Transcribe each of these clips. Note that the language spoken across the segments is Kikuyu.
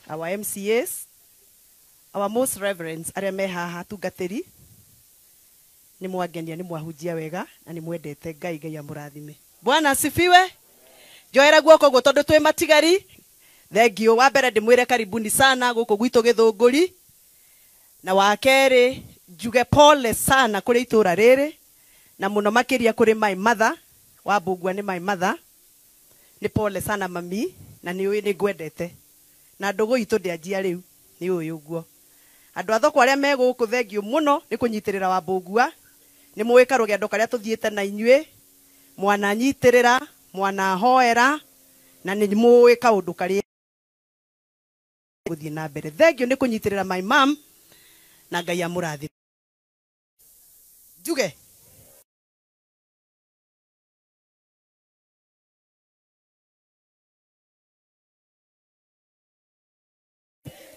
our MCAs, our most reverends arĩa me haha atungatĩri, nĩ mwangenia, nĩ mwahunjia wega na nĩ mwendete Ngai. Ngai amũrathime. Bwana asifiwe. Njoera guoko guo tondũ twĩ matigari. Thank you. Wa mbere ndĩmwĩre karibuni sana gũkũ gwitũ Gĩthũngũri, na wa kerĩ njuge pole sana kũrĩ itũra rĩrĩ na mũno makĩria kũrĩ my mother wa Mbũngua. Nĩ my mother, nĩ pole sana mami, na nĩ ũĩ nĩ ngwendete na ndũgũ itũ ndĩanjia rĩu, nĩ ũĩ ũguo. Andũ a thoko arĩa me gũkũ, thank you mũno nĩ kũnyitĩrĩra wa Mbũngua. Nĩ mũĩ karũgendo karĩa tũthiĩte na inyuĩ, mwananyitĩrĩra, mwanahoera, na nĩ mũĩ kaũndũ karĩa gũthiĩ na mbere. Thank you nĩ kũnyitĩrĩra my mom, na Ngai amũrathime. Njuge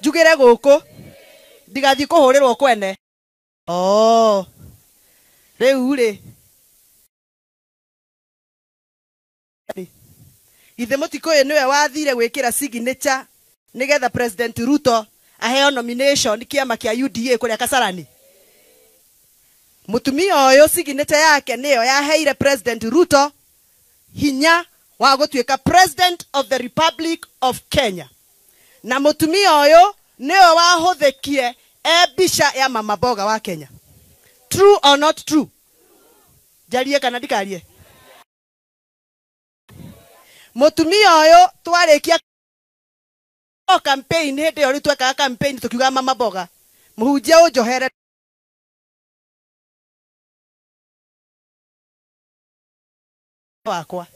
njugĩre gũkũ ndigathiĩ kũhũrĩrwo kwene. Oh, rĩu rĩ, githĩ mũtikũyũ nĩwe wathire gwĩkĩra signature nĩgetha President Ruto aheo nomination kĩama kĩa UDA kũrĩa Kasarani? Mũtumia ũyũ signature yake nĩyo yaheire President Ruto hinya wa gũtuĩka President of the Republic of Kenya, na mũtumia ũyũ nĩwe wahũthĩkie e mbica ya mama mboga wa Kenya. True or not true? Njarie kana ndikarie? Mũtumia ũyũ twarĩkia campaign, hĩndĩ ĩyo rĩu twekaga campaign tũkiuga mama mboga, mũhunjia ũnjohere wakwa.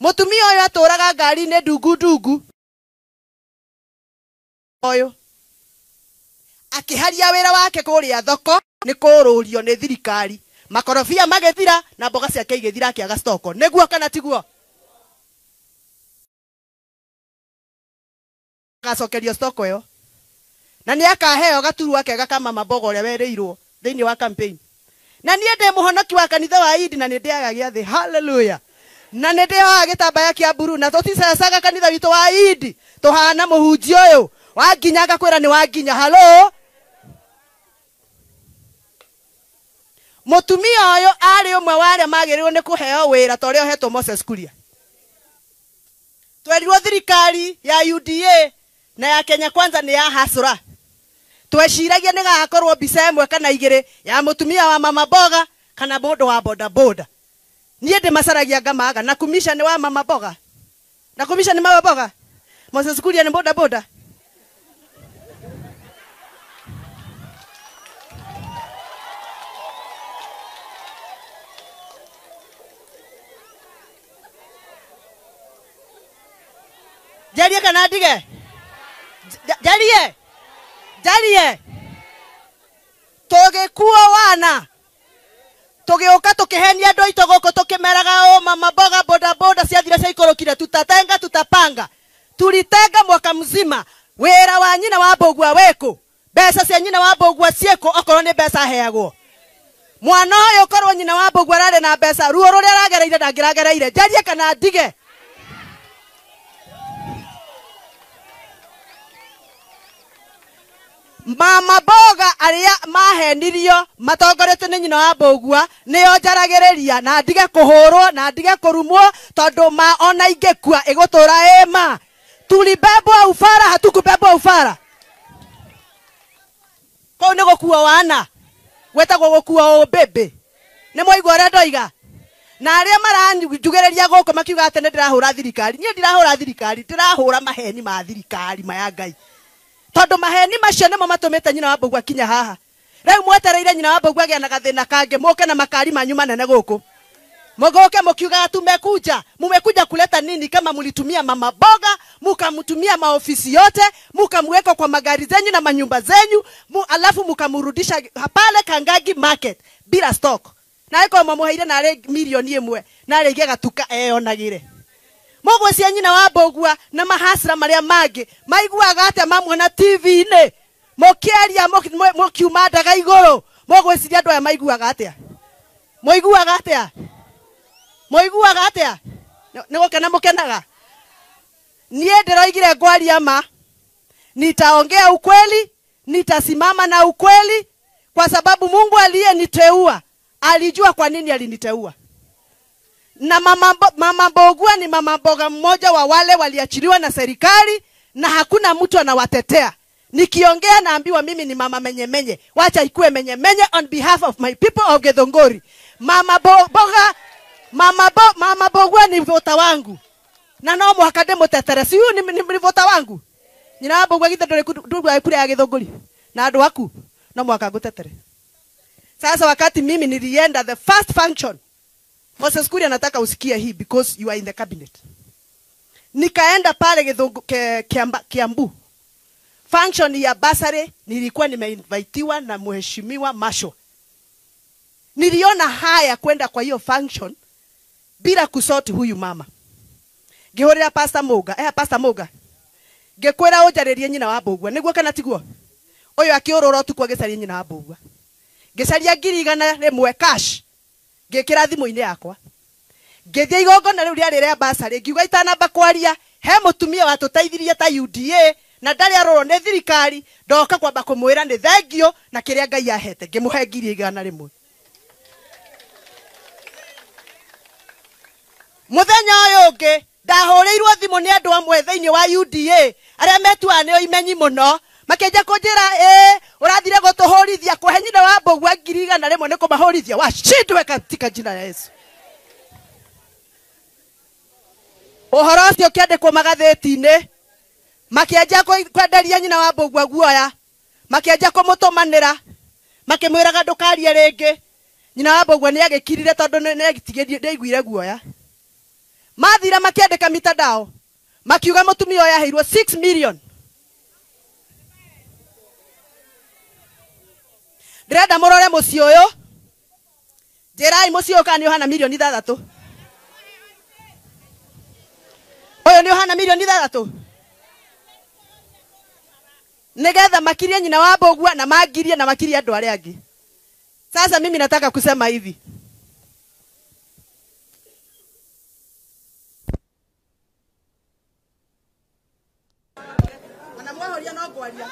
Mũtumia ũyũ atũraga ngari-inĩ ndungu ndungu ũyũ akĩharia wĩra wake kũrĩa thoko nĩ kũrũrio nĩ thirikari, makorobia magĩthira na mboga ciake igĩthira, akĩaga stoko. Nĩguo kana tiguo? Agacokerio stoko ĩyo na nĩ akaheo gaturwa kega ka mama mboga ũrĩa werĩirwo thĩinĩ wa campaign. Na niĩ ndĩ mũhonoki wa kanitha wa Idi na nĩ ndĩaga gĩathĩ, haleluya, na nĩ ndĩohaga gĩtambaya kĩa mburu, na tũticecaga kanitha witũ wa Idi tũhana mũhunjia ũyũ wanginya ngakwĩra nĩ wanginya. Halo, mũtumia ũyũ arĩ ũmwe wa arĩa magĩrĩirwo nĩ kũheo wĩra ta ũrĩa ũhetwo Moses Kuria. Twerirwo thirikari ya UDA na ya Kenya Kwanza nĩ ya hasũra. Tweciragia nĩ gagakorwo mbica ĩmwe kana igĩrĩ ya mũtumia wa mama mboga kana mũndũ wa boda boda. Niĩ ndĩmacaragia ngamaga na kumisha nĩ wa mama mboga, na kumisha nĩ mama mboga, Moses Kuria nĩ boda boda. Njarie kana ndige? Njarie, njarie. Tũgĩkuo wana tũgĩũka tũkĩhenia andũ aitũ gũkũ tũkĩmeraga ũ mama mboga boda boda ciathire ciaikũrũkire, tutatenga tutapanga, tulitenga mwaka mzima. Wĩra wa nyina wa Mbũgua wĩkũ? Mbeca cia nyina wa Mbũgua ciĩkũ? Okorwo nĩ mbeca aheagwo mwana ũyũ, korwo nyina wa Mbũgua ararĩ na mbeca, ruo rũrĩa aragereire ndangĩragereire. Njarie kana ndige? Mama mboga arĩa mahenirio matongoretio nĩ nyina wa Mbũgua nĩo njaragĩrĩria, na ndige kũhũrwo na ndige kũrumwo, tondũ ma ona ingĩkua ĩgũtũra ĩma. Tulibebwa ufara, hatukubebwa ufara. Kũu nĩ gũkuo wana gwĩtagwo gũkuo ũmbĩmbĩ. Nĩ mwaigua ũrĩa ndoiga? Na arĩa maranjugĩrĩria gũkũ makiuga atĩ nĩ ndĩrahũra thirikari, niĩ ndirahũra thirikari, ndĩrahũra maheni ma thirikari maya Ngai, tondũ maheni macio nĩmo matũmĩte nyina wa Mbũgua kinya haha. Rĩu mwetereire nyina wa Mbũgua agĩa na gathĩna kangĩ, mũke na makari manyu manene gũkũ, mũgoke mũkiugaga tumekuja. Mumekuja kuleta nini kama mlitumia mama mboga, mukamtumia maofisi yote, mukamweka kwa magari zenyu na manyumba zenyu, alafu mukamrudisha pale Kangagi market bila stock, na iko mamuheire narĩ milioni ĩmwe narĩ ige gatuka eyonagĩre. Mũgwĩcia nyina wa Mbũgua na mahasra marĩa mangĩ maiguaga atĩa mamuona TV-inĩ mũkĩaria mũkiuma ndaga igũrũ? Mũgwĩciria andũ aya maiguaga atĩa? Mũiguaga atĩa? Mũiguaga atĩa? Nĩ gũkena mũkenaga? Niĩ ndĩroigire ngwaria ma, Nitaongea ukweli, nitasimama na ukweli, kwa sababu Mungu aliyeniteua alijua kwa nini aliniteua. Na mama Mbugua ni mama mboga mmoja wa wale waliachiliwa na serikali na hakuna mtu anawatetea. Nikiongea naambiwa mimi ni mama menye menye. Wacha ikue menye menye on behalf of my people of Githunguri. Mama Mboga, mama Mbugua ni vota wangu. Na no mũhaka ndĩmũtetere. Si huyu ni vota wangu. Nyina wa Mbugua githe ndũrĩ kura ya Githunguri. Na andũ aku no mũhaka ngũtetere. Sasa wakati mimi nilienda the first function, Moses Kuria nataka usikie hii because you are in the cabinet. Nikaenda pale Kiambu. Function ya basari nilikuwa nimeinvitiwa na mheshimiwa Masho. Niliona haya kwenda kwa hiyo function bila kusoti huyu mama. Ngihurira Pastor Muga, Pastor Muga. Ngikwira unjaririe nyina wa Mbugua, niguo kana tiguo? Uyu akiurura utuku agicaria nyina wa Mbugua. Ngicaria 100,000 cash. Ngikira thimu-inĩ yakwa. Ngĩthiĩ igongona rĩu rĩarĩ rĩa basarĩ, ngiuga itanamba kwaria, he mũtumia watũteithirie ta UDA na ndarĩ arorwo nĩ thirikari, ndoka kwamba kũmwĩra nĩ thengio na kĩrĩa Ngai ahete, ngĩmũhe 100,000. Mũthenya ũyũ ũngĩ ndahũrĩirwo thimũ nĩ andũ amwe thĩinĩ wa UDA arĩa metuaga nĩo imenyi mũno, makĩanjia kũnjĩra ũrathire gũtũhũrithia kũhe nyina wa Mbugua 100,000 nĩ kũmahũrithia, washindwe katika jina la Yesu. Ũhoro ũcio ũkĩandĩkwo magathĩti-inĩ, makĩanjia kwenderia nyina wa Mbugua guoya, makĩanjia kũmũtũmanĩra, makĩmwĩraga ndũkarie rĩngĩ. Nyina wa Mbugua nĩagĩkirire tondũ nĩaiguire guoya. Mathira makĩandĩka mitandao, makiuga mũtumia ũyũ aheirwo 6 million. Ndĩrenda mũrore mũciĩ ũyũ, njĩrai mũciĩ ũyũ kana nĩ ũhana milioni 6. Ũyũ nĩ ũhana milioni 6. Nĩgetha makirie nyina wa Mbugua na mangirie na makirie andũ arĩa angĩ. Sasa mimi nataka kusema hivi. Anamwahoria no kwaria.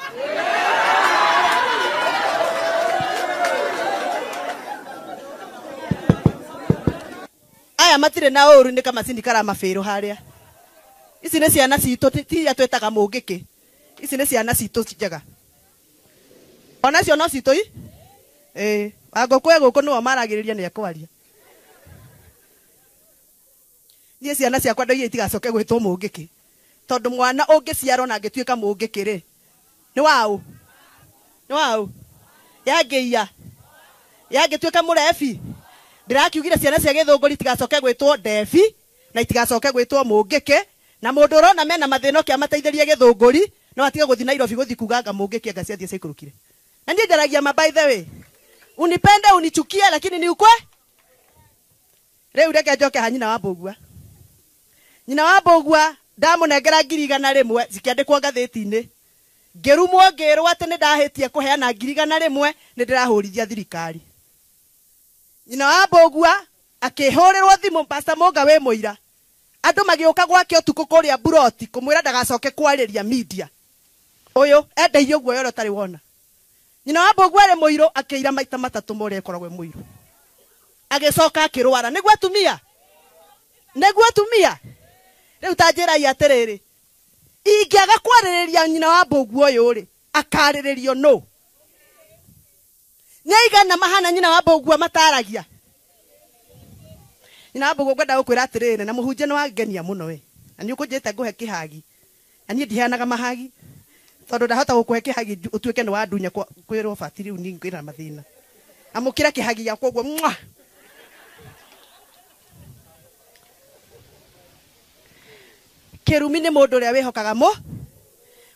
Aya matirĩ na ũru nĩ kamacini karamabĩrwo harĩa. Ici nĩ ciana citũ, ti iria twĩtaga mũngĩkĩ. Ici nĩ ciana citũ njega. Onacio no citũ i? Wangũkũ e gũkũ nĩwe maragĩrĩria nĩ ekwaria. Niĩ ciana ciakwa ndoigire itigacoke gwĩtwo mũngĩkĩ. Tondũ mwana ũngĩciarwo na angĩtuĩka mũngĩkĩ rĩ, nĩ waũ? Nĩ waũ? Yangĩiya. Yangĩtuĩka mũrebi. Ndĩrakiugire ciana cia Gĩthũngũri itigacoke gwĩtwo ndebi na itigacoke gwĩtwo mũngĩkĩ, na mũndũ ũrona mena mathĩna oke amateithĩrie Gĩthũngũri no atige gũthiĩ Nairobi gũthiĩ kuga anga mũngĩkĩ anga ciathiĩ ciaikũrũkire. Na niĩ njaragia ma, by the way, unipende unichukie, lakini ni ukwe. Rĩu reke njoke ha nyina wa Mbugua. Nyina wa Mbugua ndamũnengera 100,000 cikĩandĩkwo ngathĩti-inĩ. Ngĩrumwo ngĩrwo atĩ nĩ ndahĩtia kũheana 100,000 nĩ ndĩrahũrithia thirikari. Nyina wa Mbugua akĩhũrĩrwo thimũ, Pastor Muga wĩ mũira. Andũ magĩũka gwake ũtukũ kũrĩa Buroti kũmwĩra ndagacoke kwarĩria media. Ũyũ endeirio guoya ũrĩa ũtarĩ wona. Nyina wa Mbugua arĩ mũirũ akĩira maita matatũ ma ũrĩa ĩkoragwo ĩ mũirũ. Agĩcoka akĩrwara. Nĩguo atumia? Nĩguo atumia? Rĩu ta njĩrai atĩrĩrĩ, ingĩaga kwarĩrĩria nyina wa Mbugua ũyũ rĩ, akarĩrĩrio nũ? Nĩ aigana mahana nyina wa Mbugua mataragia? Nyina wa Mbugua ngwenda gũkwĩra atĩrĩrĩ, na mũhunjia nĩ wangenia mũno we. Na nĩ ũkũnjĩte ngũhe kĩhagi. Na niĩ ndiheanaga mahagi. Tondũ ndahota gũkũhe kĩhagi ũtuĩke nĩ wandunya kwĩrwo bati rĩu niĩ ngwĩna mathĩna. Amũkĩra kĩhagi gĩakwa ũguo mwa. Kĩrumi nĩ mũndũ ũrĩa wĩhokaga mũ,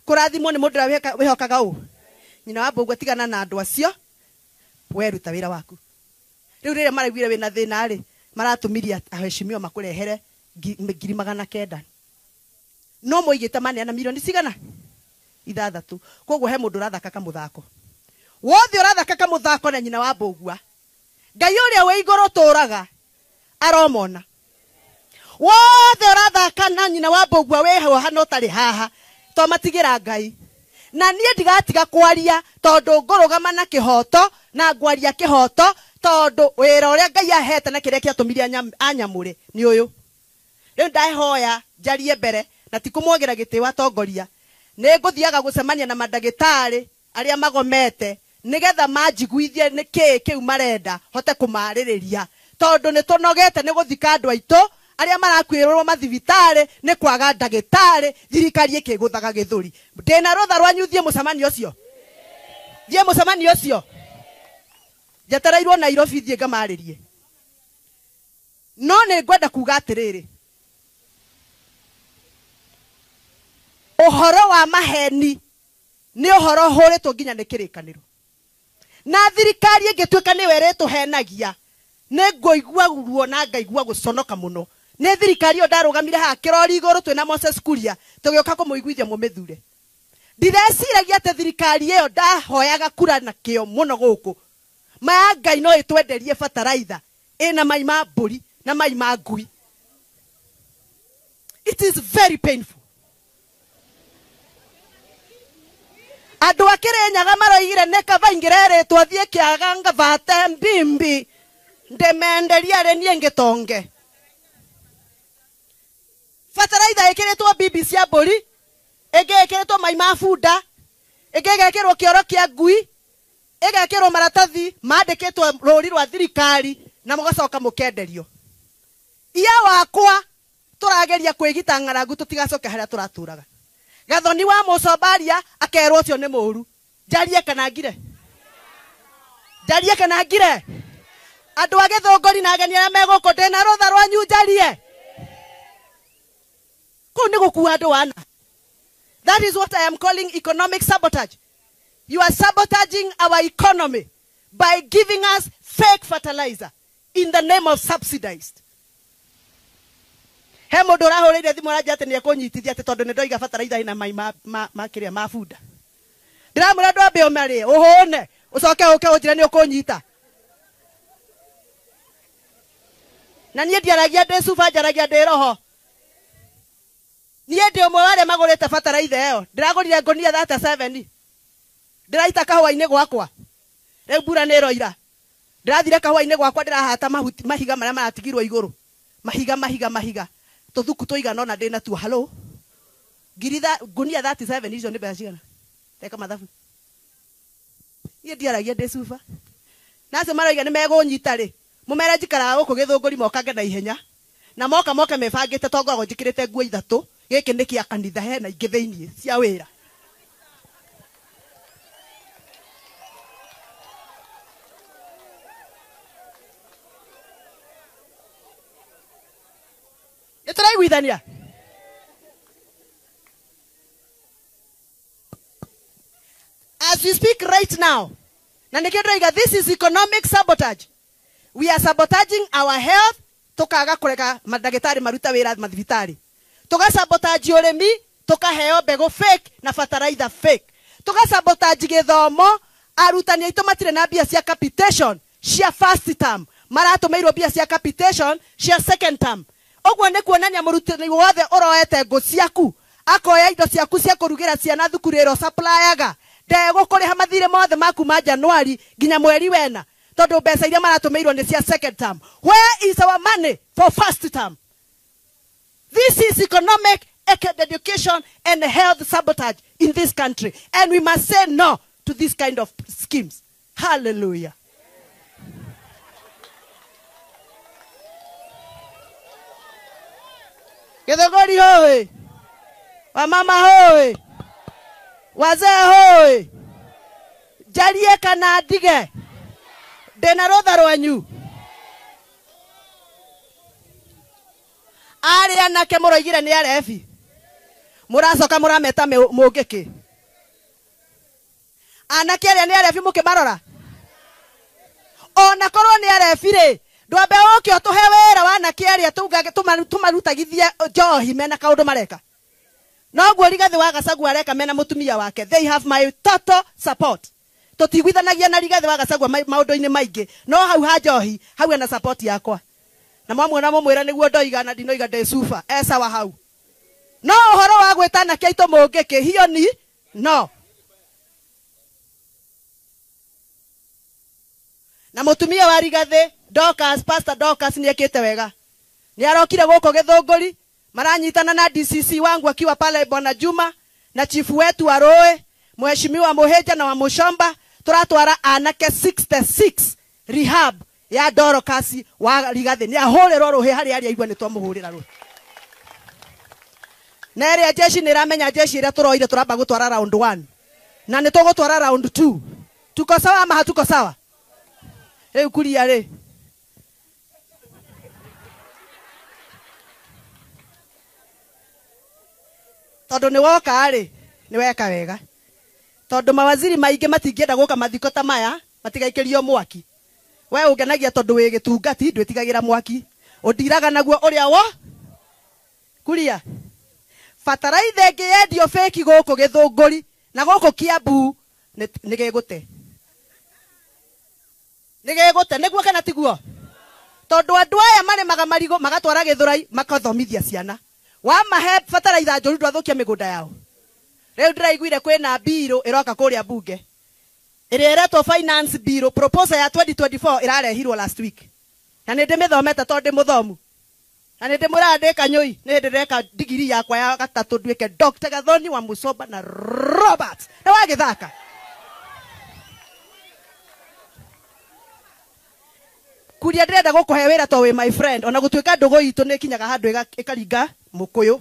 kũrathimwo nĩ mũndũ ũrĩa wĩhokaga ũ. Nyina wa Mbugua tigana na andũ acio, weruta wĩra waku. Rĩu rĩrĩa maraiguire wĩna thĩna rĩ, maratũmirie aheshimiwa makũrehere 900,000. No moigĩte maneana milioni cigana? 6. Koguo he mũndũ ũrathaka kamũthako. Wothe ũrathaka kamũthako na nyina wa Mbugua, Ngai ũrĩa wĩ igũrũ ũtũraga aromona. Wothe ũrathaka na nyina wa Mbugua wĩ haha na ũtarĩ haha, to matigĩra Ngai. Na niĩ ndigatiga kwaria tondũ ngũrũgama na kĩhoto na ngwaria kĩhoto tondũ wĩra ũrĩa Ngai ahete na kĩrĩa kĩatũmire anyamũre nĩ ũyũ. Rĩu ndahoya njarie mbere na ti kũmwagĩra gĩtĩo atongoria. Nĩ ngũthiaga gũcemania na mandagĩtarĩ arĩa magomete nĩgetha manjiguithie nĩ kĩĩ kĩu marenda hote kũmarĩrĩria tondũ nĩ tũnogete nĩ gũthika andũ aitũ arĩa marakuĩrwo mathibitarĩ nĩ kwaga ndagĩtarĩ thirikari ĩkĩgũthaga gĩthũri. Ndĩna rũtha rwanyu thiĩ mũcemanio ũcio, thiĩ mũcemanio ũcio, njetereirwo Nairobi thiĩ ngamarĩrie. No nĩ ngwenda kuga atĩrĩrĩ, ũhoro wa maheni nĩ ũhoro ũhũrĩtwo nginya nĩ kĩrĩkanĩro. Na thirikari ĩngĩtuĩka nĩwe ĩrĩtũhenagia nĩ ngũigua ruo na ngaigua gũconoka mũno. Nĩ thirikari ĩyo ndarũgamire haha kĩrori igũrũ twĩna Moses Kuria tũgĩũka kũmũiguithia mũmĩthure. Ndireciragia atĩ thirikari ĩyo ndahoyaga kura na kĩo mũno gũkũ. Maya Ngai no ĩtwenderie bataraitha ĩna mai ma mbũri na mai ma ngui. It is very painful. Andũ a Kĩrĩnyaga maroigire nĩ kaba ingĩrerĩtwo thiĩ kĩaga ngabate mbimbi ndĩmenderie arĩ niĩ ngĩtonge. Bataraitha ĩkĩrĩtwo mbimbi cia mbũri, ĩngĩ ĩkĩrĩtwo mai ma bunda, ĩngĩ ĩgekĩrwo kĩoro kĩa ngui, ĩgekĩrwo maratathi mandĩkĩtwo rũri rwa thirikari na mũgacoka mũkenderio. Ia wakwa tũrageria kwĩgita ng'aragu tũtigacoke harĩa tũratũraga. Gathoni wa mũcombaria akerwo ũcio nĩ mũru. Njarie kana ngire? Njarie kana ngire? Andũ a Gĩthũngũri na ageni arĩa me gũkũ ndĩna rũtha rwanyu njarie. Kũu nĩ gũkua andũ wana. That is what I am calling economic sabotage. You are sabotaging our economy by giving us fake fertilizer in the name of subsidized. He mũndũ ũrahũrĩire thimũ aranjĩra atĩ nĩekũnyitithia atĩ tondũ nĩndoiga bataraitha ĩna mai ma kĩrĩa ma bunda. Ndĩramwĩra ndwambe ũmarĩe ũhũne ũcoke ũke ũnjĩre nĩ ũkũnyita. Na niĩ ndiaragia ndĩ cuba, njaragia ndĩ roho. Niĩ ndĩ ũmwe wa arĩa magũrĩte bataraitha ĩyo. Ndĩragũrire ngũnia 37. Ndĩraita kahũa-inĩ gwakwa. Rĩu mbura nĩ ĩroira. Ndĩrathire kahũa-inĩ gwakwa ndĩrahata mahiga marĩa maratigirwo igũrũ. Mahiga mahiga mahiga. Tũthuku tũigana ũna ndĩ natuo. Hello. Ngũnia 37 icio nĩ mbeca cigana? Teka mathabu. Niĩ ndiaragia ndĩ cuba. Na acio maroiga nĩ megũnyita rĩ. Mũmere njikaraga gũkũ Gĩthũngũri mokange na ihenya. Na moka moke mebangĩte to ngoragwo njĩkĩrĩte nguo ithatũ. Gĩkĩ nĩ kĩa kanitha hena ingĩ thĩiniĩ cia wĩra. Nĩ tũraiguithania? As we speak right now, na nĩkĩo ndĩroiga this is economic sabotage. We are sabotaging our health, tukaga kũreka mandagĩtarĩ maruta wĩra mathibitarĩ. Tũgasabotage ũrĩmi, tũkaheo mbegũ fake na fertilizer fake. Tũgasabotage gĩthomo, arutani aitũ matirĩ na mbia cia capitation cia first term, maratũmĩirwo mbia cia capitation cia second term. Ũguo nĩ kuonania mũrutani wothe ũroete ngũ ciaku, akoya indo ciaku cia kũrugĩra ciana thukuru ĩrĩa ũsupplyaga, ndegũkũrĩha mathirĩ mothe maku ma Januari nginya mweri wena, tondũ mbeca iria maratũmĩirwo nĩ cia second term. Where is our money for first term? This is economic, education and health sabotage in this country, and we must say no to this kind of schemes. Hallelujah. Githũngũri hoi, wamama hoi, wazee hoi, njarie kana ndige? Ndĩna rũtha rwanyu. Arĩa anake mũroigire nĩ arebi, mũracoka mũrameta mũngĩkĩ. Anake arĩa nĩ arebi mũkĩmarora, ona korwo nĩ arebi rĩ, ndwambe ũke ũtũhe wĩra wa anake arĩa tũmarutagithie njohi mena kaũndũ mareka. Noguo Rigathĩ wa Gachagua areka mena mũtumia wake. They have my total support. Tũtiguithanagia na Rigathĩ wa Gachagua maũndũ-inĩ maingĩ, no hau ha njohi hau ena support yakwa. Na mwamuona mũmwĩra nĩguo ndoiga na ndinoiga ndĩ cuba, e sawa hau. No ũhoro wa gwĩta anake aitũ mũngĩkĩ, hiyo ni no. Na mutumia wa Rigathi Dorcas, Pastor Dorcas ni ekite wega. Ni arokire guku Githunguri, maranyitana na DCC wangu akiwa pale Bwana Juma na chifu wetu wa Roe, Mheshimiwa Muheja na wa Mushomba, turatwara anake 66 rehab ya Dorcas wa Rigathi. Ni ahurĩrwo rũhĩ harĩa arĩa aigua nĩ twamũhũrĩra rũhĩ. Na ĩrĩa jeshi nĩ ĩramenya jeshi ĩrĩa tũroire tũramba gũtwara round 1 na nĩ tũgũtwara round 2. Tuko sawa ama hatuko sawa? Rĩu kuria rĩ, tondũ nĩ woka rĩ, nĩ weka wega. Tondũ mawaziri maingĩ matingĩenda gũka mathiko ta maya matigaikĩrio mwaki. We ũngenagia tondũ wĩ gĩtungati ndwĩtigagĩra mwaki, ũndiraga naguo ũrĩa wo kuria. Bataraitha ĩngĩ yendio fake gũkũ Githunguri na gũkũ Kiambu nĩ gĩgũte. Nĩ gĩgũte nĩguo kana tiguo? Tondũ andũ aya marĩmaga marigũ magatwara Gĩthũrai makathomithia ciana. Wamahe bataraitha njũru ndwathũkia mĩgũnda yao. Rĩu ndĩraiguire kwĩna bill ĩroka kũrĩa bunge ĩrĩa ĩretwo finance bill, proposal ya 2024 ĩrarehirwo last week. Na nĩ ndĩmĩthomete tondũ ndĩ mũthomu. Na nĩ ndĩmwĩraga ndĩ kanyũi, nĩ hĩndĩ ndĩreka digiri yakwa ya gatatũ nduĩke Dr. Gathoni wa Musoba na Robert. Na wagĩthaka. Kuria ndĩrenda gũkũhe wĩra to wĩ my friend, ona gũtuĩka ndũgũ itũ nĩ ĩkinyaga handũ ĩkaringa mũkũyũ.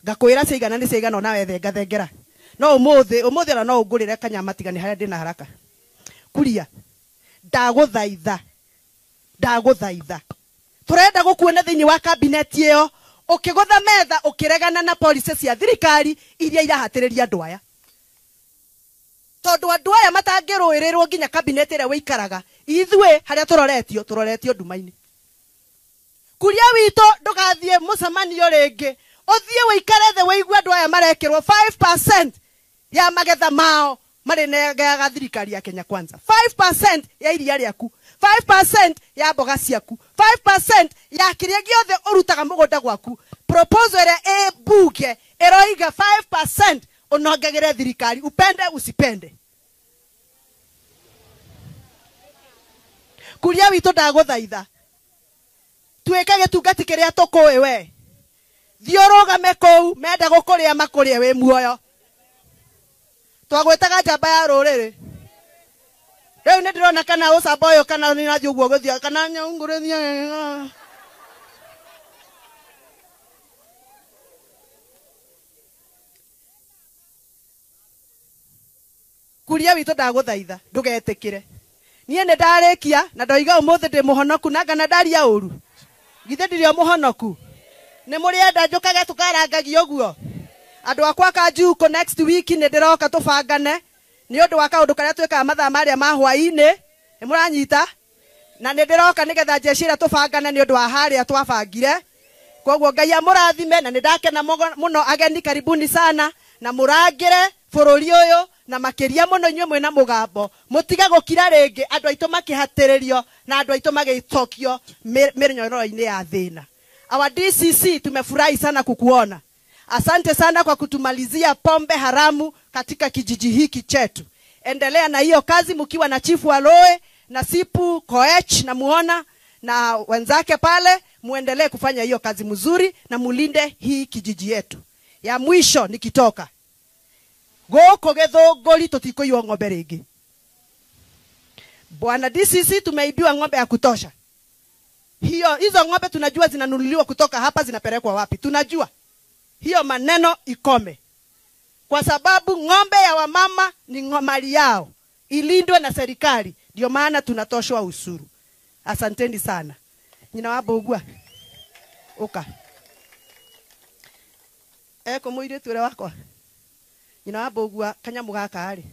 Ngakwĩra ciigana nĩ ciigana ona we thenga thengera. No ũmũthĩ ona no ũngũrĩre kanyama tiga nĩ harĩa ndĩna haraka. Kuria ndagũthaitha, ndagũthaitha. Tũrenda gũkuona thĩinĩ wa cabinet ĩyo ũkĩgũtha metha ũkĩregana na policy cia thirikari iria irahatĩrĩria andũ aya. Tondũ andũ aya matangĩrũĩrĩrwo nginya cabinet ĩrĩa wĩikaraga, ithuĩ harĩa tũroretio, tũroretio nduma-inĩ. Kuria witũ ndũgathiĩ mũcemanio rĩngĩ, ũthiĩ wĩikare thĩ wĩigue andũ aya marekĩrwo 5% ya magetha mao marĩnengaga thirikari ya Kenya Kwanza. 5% ya iria rĩaku, 5% ya mboga ciaku, 5% ya kĩrĩa gĩothe ũrutaga mũgũnda gwaku. Proposal ĩrĩa ĩ bunge ĩroiga 5% ũnongagĩre thirikari, upende usipende. Kuria witũ ndagũthaitha, tuĩka gĩtungati kĩrĩa tũkũĩ we. Thiĩ ũrũgame kũu, menda gũkũrĩa makũrĩe wĩ muoyo. Twagwĩtaga njamba ya rũrĩrĩ. Rĩu nĩ ndĩrona kana ũcamba ũyũ kana nĩ nathiĩ ũguo gũthiĩ kana nyaungũrĩthia. Kuria witũ ndagũthaitha ndũgetĩkĩre. Niĩ nĩ ndarĩkia na ndoiga ũmũthĩ ndĩ mũhonoku na ngana ndaria ũru. Githĩ ndirĩ o mũhonoku? Nĩ mũrĩenda njũkage tũkarangagia ũguo? Andũ akwa Kanjuko next week nĩ ndĩroka tũbangane nĩ ũndũ wa kaũndũ karĩa twĩkaga mathaa marĩa ma hwaĩ-inĩ. Nĩ mũranyita? Na nĩ ndĩroka nĩgetha jeshi ĩrĩa tũbangane nĩ ũndũ wa harĩa twabangire. Koguo Ngai amũrathime na nĩ ndakena mũno ageni, karibuni sana na mũrangĩre bũrũri ũyũ na makĩria mũno inyuĩ mwĩna mũgambo. Mũtige gũkira rĩngĩ andũ aitũ makĩhatĩrĩrio na andũ aitũ magĩtokio mĩnyororo-inĩ ya thĩna. Our DCC tumefurahi sana kukuona. Asante sana kwa kutumalizia pombe haramu katika kijiji hiki chetu. Endelea na hiyo kazi mkiwa na chifu wa Loe na Sipu Koech na muona na wenzake pale, muendelee kufanya hiyo kazi mzuri na mulinde hii kijiji yetu. Ya mwisho nikitoka, gũkũ Githunguri tũtikũiywo ng'ombe rĩngĩ. Bwana DCC, tumeibiwa ng'ombe ya kutosha. Hiyo hizo ng'ombe tunajua zinanunuliwa kutoka hapa zinapelekwa wapi. Tunajua. Hiyo maneno ikome. Kwa sababu ng'ombe ya wamama ni mali yao, ilindwe na serikali. Ndio maana tunatoshwa usuru. Asanteni sana. Nyina wa Mbũgua. Uka. Eko mũirĩtu ũrĩa wakwa. Nyina wa Mbũgua kanyamu gaka rĩ.